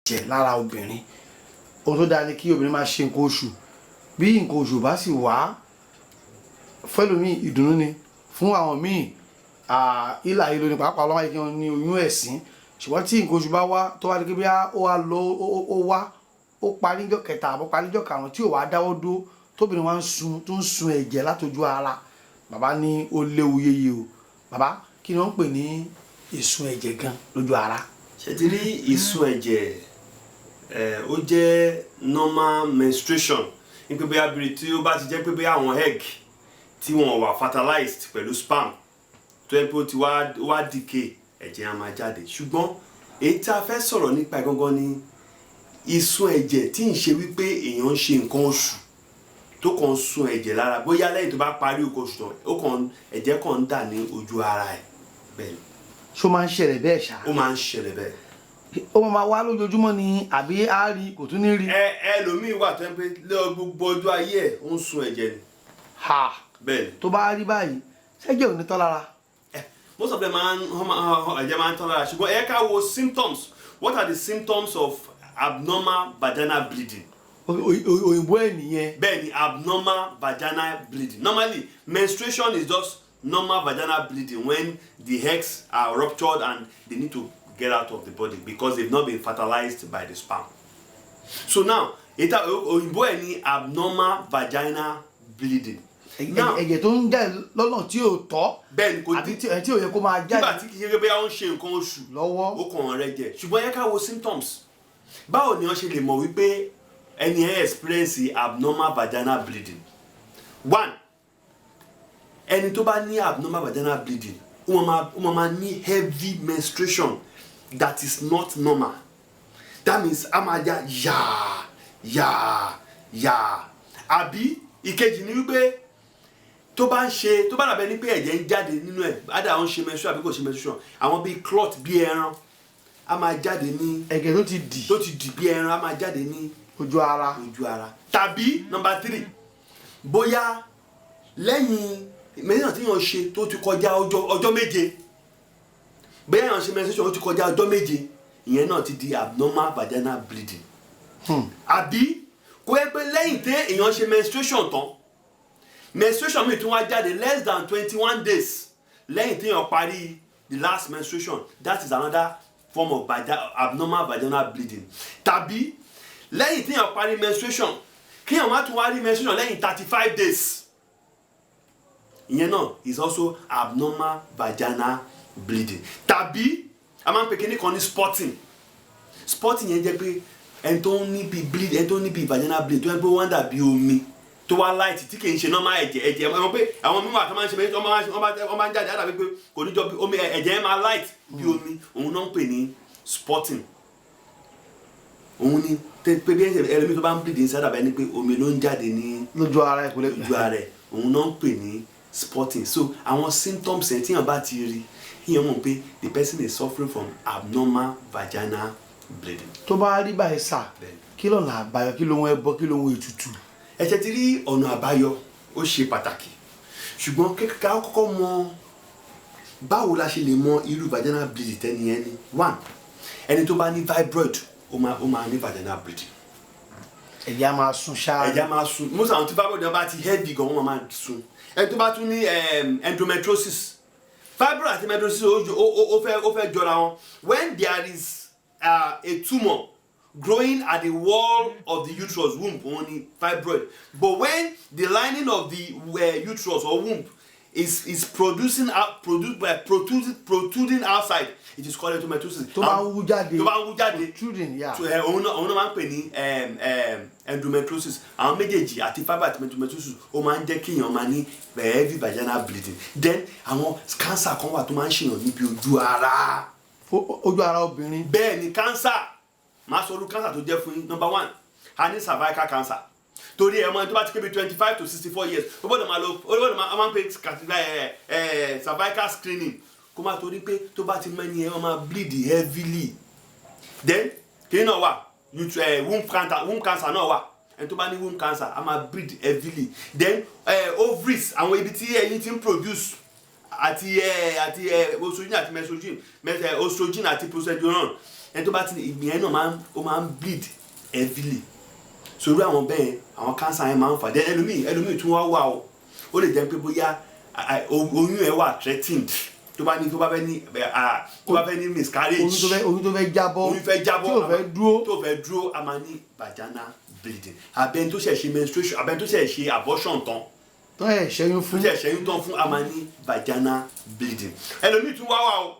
Ẹ̀jẹ̀ lára obìnrin, ohun tó dáa ni kí obìnrin máa ṣe nǹkan oṣù. Bí nǹkan oṣù bá sì wá fẹ́lòmíì, ìdùnnú ni fún àwọn míì, ìlà ìlò ní pàápàá ọlọ́wọ́ yìí kí wọ́n ní oyún ẹ̀sín. Ṣùgbọ́n tí nǹkan oṣù bá wá, tó wá di pé bí ó wá lọ, ó wá, ó parí níjọ́ kẹta àbọ̀ parí níjọ́ karùn-ún tí ò wá dáwọ́ dúró, tóbìnrin wá ń sun, tó ń sun ẹ̀jẹ̀ látojú ara, bàbá ní ó léwu yéye o. Bàbá, kí ni wọ́n ń pè ní ìsun ẹ̀jẹ̀ gan lójú ara? Ṣe ti rí ìsun ẹ̀jẹ̀ ẹ̀, ó jẹ́ normal menstruation ní pé bóyá bíi tí ó bá ti jẹ́ pé bóyá àwọn egg tí wọ́n wà fertilized pẹ̀lú sperm, tó yẹ pé ó ti wá, ó wá decay, ẹ̀jẹ̀ á máa jáde. Ṣùgbọ́n èyí tí a fẹ́ sọ̀rọ̀ nípa ẹ̀ gangan ni ìsun ẹ̀jẹ̀ tí ń ṣe wípé èèyàn ń ṣe nǹkan oṣù, tó kàn ń sun ẹ̀jẹ̀ lára, bóyá lẹ́yìn tó bá parí nǹkan oṣù tán, ó kàn, ẹ̀jẹ̀ kàn ń dà ní ojú ara ẹ̀ bẹ́ẹ̀ ni. Ṣó máa ń ṣẹlẹ̀ bẹ́ẹ̀ ṣá? Ó máa ń ṣẹlẹ̀ bẹ́ẹ̀. Ó máa wá lójoojúmọ́ ni, àbí á rí, kò tún ní rí? Ẹ ẹlòmíín wà tó ń pé lé gbogbo ọjọ́ ayé ẹ̀, ó ń sun ẹ̀jẹ̀ ni. Ha! Bẹ́ẹ̀ ni. Tó bá rí báyìí, ṣẹ́jẹ̀ ò ní tán lára? Most of them máa ń wọ́n máa ẹ̀jẹ̀ máa ń tán lára, ṣùgbọ́n ẹ ká wo symptoms. What are the symptoms of abnormal vaginal bleeding? Òyìnbó ẹ̀ nìyẹn. Bẹ́ẹ̀ ni, abnormal vaginal bleeding. Normally, menstruation is just normal vaginal bleeding when the eggs are ruptured and they need to get out of the body because they've not been fertilized by the sperm. So now, ìta òyìnbó ẹ̀ ní abnormal vaginal bleeding. Now, ẹ̀jẹ̀ tó ń jáde lọ́nà tí ò tọ́ bẹ́ẹ̀ ni, kò àbí tí ò yẹ kó máa nígbà jáde tí kì í ṣe pé bóyá ó ń ṣe nǹkan oṣù lọ́wọ́. Ó kàn rẹ jẹ. Ṣùgbọ́n yẹ ká wo symptoms. Báwo ni wọ́n ṣe lè mọ̀ wípé ẹni ẹ experience abnormal vaginal bleeding? One, ẹni tó bá ní abnormal vaginal bleeding, ó máa ní heavy menstruation that is not normal. That means a máa ya yáa yáa yáa. Àbí ìkejì ni wípé tó bá ń ṣe, tó bá dàbẹ́ ní pé ẹ̀jẹ̀ ń jáde nínú ẹ̀, ádà ń ṣe menstruation àbí kò ṣe menstruation, àwọn bíi clot, bíi ẹran, a máa jáde ní Ẹ̀jẹ̀ tó ti dì tó ti dì bí ẹran, a máa jáde ní ojú ara. Ojú ara. Tàbí number three, bóyá lẹ́yìn menstruation tí yàn ṣe tó ti kọjá ọjọ́ 7, bóyá yàn ṣe menstruation, ó ti kọjá ọjọ́ 7, ìyẹn náà ti di abnormal vaginal bleeding. Àbí kó yẹ pé lẹ́yìn tí èèyàn ṣe menstruation tán, menstruation mi tún wá jáde less than 21 days lẹ́yìn tí èèyàn parí the last menstruation, that is another form of abnormal vaginal bleeding. Tàbí lẹ́yìn tí èèyàn parí menstruation, kí èèyàn má tún wá rí menstruation lẹ́yìn 35 days, ìyẹn náà is also abnormal vaginal bleeding. Tàbí a máa ń pè kíní kan ní spotting. Spotting yẹn jẹ́ pé ẹni tó ń ní bí bleed, ẹni tó ń ní bí vaginal bleed tó yẹ pé wọ́n dàbí omi tó wá light, tí kì í ṣe normal ẹ̀jẹ̀. Ẹ̀jẹ̀, ẹ mọ̀ pé àwọn mímọ́ àti máa ń ṣe méjì, wọ́n máa ń jáde, á dàbí pé kò ní jọ bí omi, ẹ̀jẹ̀ yẹn máa light bí omi, òun náà ń pè ní spotting. Òun ni pé bí ẹlòmíì tó bá ń bleed ní sábà ẹni pé omi ló ń jáde ní lójú ara ẹ̀, kò lè ojú ara ẹ̀, òun náà ń pè ní spotting. So àwọn symptoms ẹ̀, tí yàn bá ti rí, yíyan mọ̀ pé the person is suffering from abnormal vaginal bleeding. Tó bá rí báyìí sà, Bẹ́ẹ̀ni. kí lọ́nà àbáyọ? Kí lóhun ẹbọ? Kí lóhun ètùtù? Ẹ ṣe ti rí, ọ̀nà àbáyọ ó ṣe pàtàkì, ṣùgbọ́n ká kọ́kọ́ mọ báwo la ṣe lè mọ irú vaginal bleeding tẹ́ni yẹn ní. One, ẹni tó bá ní fibroid, ó máa ní vaginal bleeding. Ẹ̀jẹ̀ á máa sun ṣáá. Ẹ̀jẹ̀ á máa sun. Most àwọn tí fibroid náà bá ti heavy gan, wọ́n máa sun. Ẹni tó bá tún ní endometriosis, fibroid àti endometriosis ó fẹ́ jọra wọn. When there is a tumor growing at the wall of the uterus, womb, òun ni fibroid. But when the lining of the uterus or womb is producing out produce by protruding outside, it is called endometriosis. Tó bá ń wú jáde. Tó bá ń wú jáde. Protruding, yeah. So, òun náà máa ń pè ní endometriosis. Àwọn méjèèjì, àti fibroid àti endometriosis, ó máa ń jẹ́ kí èèyàn máa ní heavy vaginal bleeding. Then àwọn cancer kan wà tó máa ń ṣèyàn níbi ojú ara. Ojú ara obìnrin? Bẹ́ẹ̀ ni, cancer. Máa sọ irú cancer tó jẹ́ fún yín. Number one, a ní cervical cancer, torí ẹ̀ mọ́ ẹni tó bá ti pé bí 25 to 64 years, ó gbọ́dọ̀ máa lọ, ó gbọ́dọ̀ máa, a máa ń pè ẹ ẹ cervical screening, kó máa, torí pé tó bá ti mẹ́ni ẹ, wọ́n máa bleed heavily. Then kí náà wà, womb cancer. Womb cancer náà wà. Ẹni tó bá ní womb cancer, a máa bleed heavily. Then ovaries, àwọn ibi tí ẹyin ti ń produce, àti estrogen àti mestrogen, estrogen àti progesterone. Ẹni tó bá ti ní ìgbìn yẹn náà ó máa ń bleed heavily. Sórí àwọn bẹ́ẹ̀, àwọn cancer yẹn máa ń fà dé. Ẹlòmíì tún wá wà o, ó lè jẹ́ pé bóyá oyún ẹ̀ wà threatened, tó bá ní tó bá fẹ́ ní tó bá fẹ́ ní miscarriage. Oyún tó fẹ́ jábọ́. Oyún fẹ́ jábọ́. Tí ò fẹ́ dúró. Tó fẹ́ dúró, a máa ní vaginal bleeding. Abẹ́ni tó ṣẹ̀ ṣe menstruation, abẹ́ni tó ṣẹ̀ ṣe abortion tán, tó ẹ̀ ṣẹ́yún tó fún. ṣẹ̀ ṣẹ́yún tán fún, a máa ní vaginal bleeding. Ẹlòmíì tún wá wà o,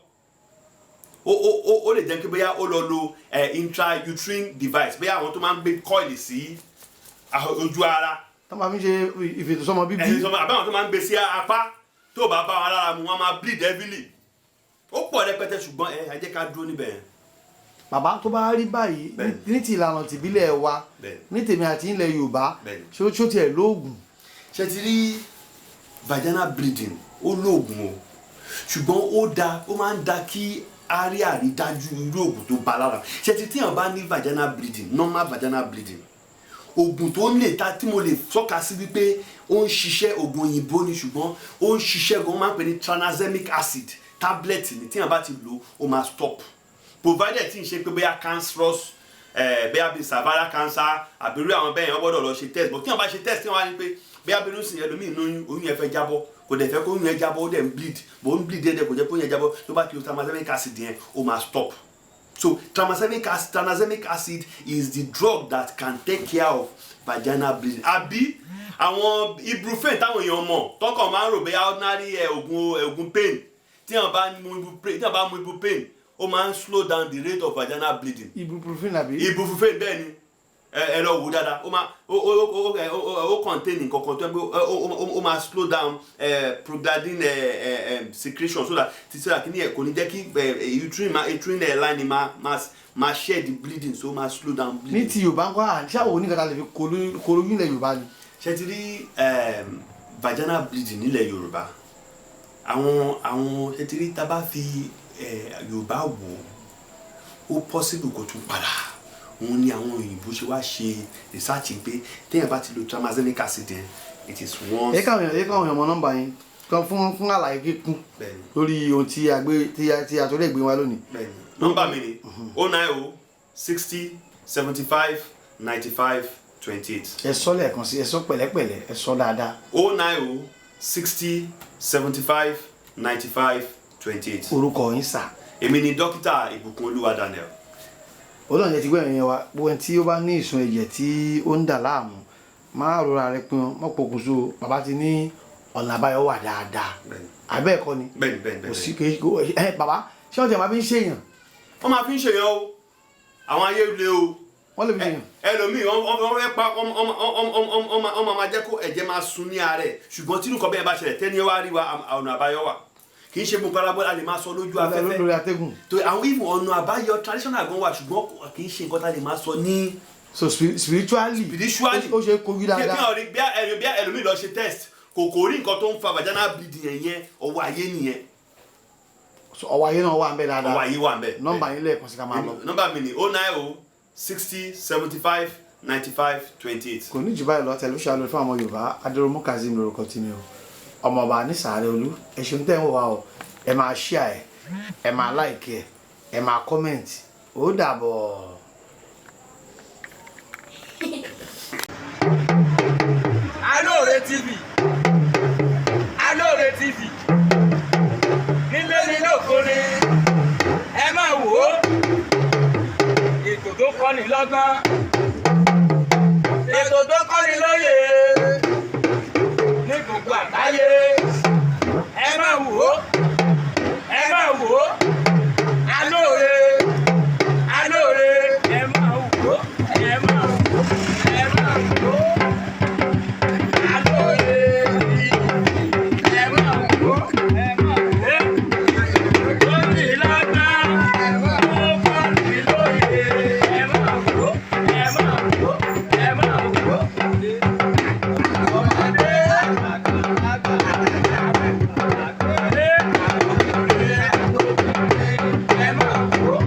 ó lè jẹ́ pé bóyá ó lọ lo intrauterine device, bóyá àwọn tó máa ń gbé coil sí ojú ara. Tó máa fi ń ṣe ìfètòsọ́mọ bíbí. Ẹ̀sìn sọmọ, àbáwọn tó máa ń gbé sí apá, tó bá bá wọn lára mu, wọn máa bleed heavily. Ó pọ̀ rẹpẹtẹ, ṣùgbọ́n ẹ jẹ́ ká dúró níbẹ̀ yẹn. Bàbá, tó bá rí báyìí, Bẹ́ẹ̀ni. ní ti ìlànà tìbílẹ̀ wa, Bẹ́ẹ̀ni. ní tèmi àti ilẹ̀ Yorùbá, Bẹ́ẹ̀ni. ṣó tiẹ̀ lóògùn? Ṣe ti rí vaginal bleeding, ó lóògùn o, ṣùgbọ́n ó da, ó máa ń da kí a rí àrídájú irú oògùn tó bá lára. Ṣe ti tíyàn bá ní vaginal bleeding, normal vaginal bleeding, oògùn tó lè ta tí mo lè tọ́ka sí wípé ó ń ṣiṣẹ́, oògùn òyìnbó ni, ṣùgbọ́n ó ń ṣiṣẹ́ gan, máa ń pè ní tranexamic acid tablet ni. Tíyàn bá ti lò ó, máa stop, provided tí n ṣe pé bóyá cancerous, bóyá bíi cervical cancer àbí irú àwọn bẹ́ẹ̀ yẹn, wọ́n gbọ́dọ̀ lọ ṣe test. But tí wọ́n bá ṣe test, tí wọ́n wá ní pé bóyá bí lóṣìṣẹ́ ẹlòmíì lóyún, oyún yẹn fẹ́ jábọ́, kò dẹ̀ fẹ́ kó oyún yẹn jábọ́, ó dẹ̀ ń bleed, bó ń bleed dẹ́dẹ̀, kò jẹ́ kó oyún yẹn jábọ́, tó bá ti lo tranexamic acid yẹn, ó máa stop. So tranexamic acid is the drug that can take care of vaginal bleeding. Àbí àwọn ibuprofen táwọn èèyàn mọ̀, tọkàn máa ń rò bóyá ordinary oògùn pain, tí wọ́n bá mu ibuprofen, ó máa ń slow down the rate of vaginal bleeding. Ibuprofen àbí? Ibuprofen, bẹ́ẹ̀ ni. Ẹ lọ wò dáadáa, ó máa ó ó ó ó ẹ, ó ó ó contain nǹkan kan tó yẹ pé ó máa slow down prostaglandin ẹ ẹ ẹ secretion, so that kí ni ẹ kò ní jẹ́ kí uterine line máa shed the bleeding, so ó máa slow down Ní bleeding. ti Yorùbá ń kọ́, àṣà wo ní kàtà lè fi koloyún ilẹ̀ Yorùbá ni? Ṣe ti rí vaginal bleeding nílẹ̀ Yorùbá, àwọn ṣe ti rí, tá a bá fi Yorùbá wò ó, possible kó tún padà. Òun ni àwọn òyìnbó ṣe wá ṣe research pé téèyàn bá ti lo tranexamic acid yẹn, it is once. Ẹ káwọn èèyàn mọ nọ́mbà yín kan fún àlàyé kíkún lórí ohun tí a gbé tí a torí ẹ̀ gbé wá lónìí. Bẹ́ẹ̀ni, nọ́mbà mi ni 090 60 75 95 28. Ẹ sọ lẹ́ẹ̀kan sí, ẹ sọ pẹ̀lẹ́pẹ̀lẹ́, ẹ sọ dáadáa. 090 60 75 95 28. Orúkọ yín, sà? Èmi ni Dókítà Ìbùkún Olúwa Daniel. Olóòrùn jẹ́ ti gbọ́ ẹ̀yìn wa. Gbogbo ẹni tí ó bá ní ìsun ẹ̀jẹ̀ tí ó ń dà láàmú, máa rọra rẹ pin mọ́ pokùnso. Bàbá ti ní ọ̀nà àbáyọ wà dáadáa. Bẹ́ẹ̀ni. Àbẹ́ ẹ̀kọ́ ni? Bẹ́ẹ̀ni. Kò sí ẹ bàbá, ṣé wọ́n ti máa fi ń ṣèyàn? Wọ́n máa fi ń ṣèyàn o, àwọn ayé le o. Wọ́n lè fi ṣèyàn. Ẹlòmíì, wọ́n fẹ́ pa wọ́n máa jẹ́ kó ẹ̀jẹ̀ máa sun ní ara ẹ̀. Ṣùgbọ́n tí nǹkan bẹ́ẹ̀ bá ṣẹlẹ̀, tẹ́ni wá rí wa, ọ̀nà àbáyọ wà. Kì í ṣe gbogbo alágbó a lè máa sọ lójú afẹ́fẹ́. Lórí atẹ́gùn. Tó àwọn ìmọ̀ ọ̀nà àbáyọ traditional gan wà, ṣùgbọ́n kì í ṣe nǹkan tá a lè máa sọ ní. So spiritually. Spiritually. Ó ṣe é kojú Kí dáadáa. ọ̀rí bí ẹlòmíì lọ ṣe test, kò rí nǹkan tó ń fa vaginal bleeding yẹn, ọwọ́ ayé nìyẹn. So, ọwọ́ ayé náà wà ń bẹ dáadáa. Ọwọ́ ayé wà ń bẹ. Nọ́mbà yín lẹ́ẹ̀kan sí, ká máa lọ. Nọ́mbà mi ni 090 60 75 95 28. Kò ní jù báyìí lọ. Tẹlifíṣàn lórí fún àwọn Yorùbá, Adéròmú Kazeem lórúkọ tí mi o, ọmọọba nísàárẹ̀ olú. Ẹ ṣeun tẹ́ ń wò wá o. Ẹ máa share, ẹ máa like, ẹ máa comment. Ó dàbọ̀. Alóore TV, Alóore TV, nílé ní lóko ni, ẹ máa wò ó. Ètò tó kọ́ni lọ́gbọ́n, ètò tó kọ́ni lóye ní gbogbo àgbáyé, ẹ máa wò ó, ẹ máa wò ó. Alóore, Alóore, ẹ máa wò ó, ẹ máa wò ó, ẹ máa wò ó. Alóore TV, ẹ máa wò ó, ẹ máa wò ó. Lórí lọ́gbọ́n, ó kọ́ni lóye, ẹ máa wò ó, ẹ máa wò ó, ẹ máa wò ó. Ọmọdé, àgbà, ẹ máa wò ó.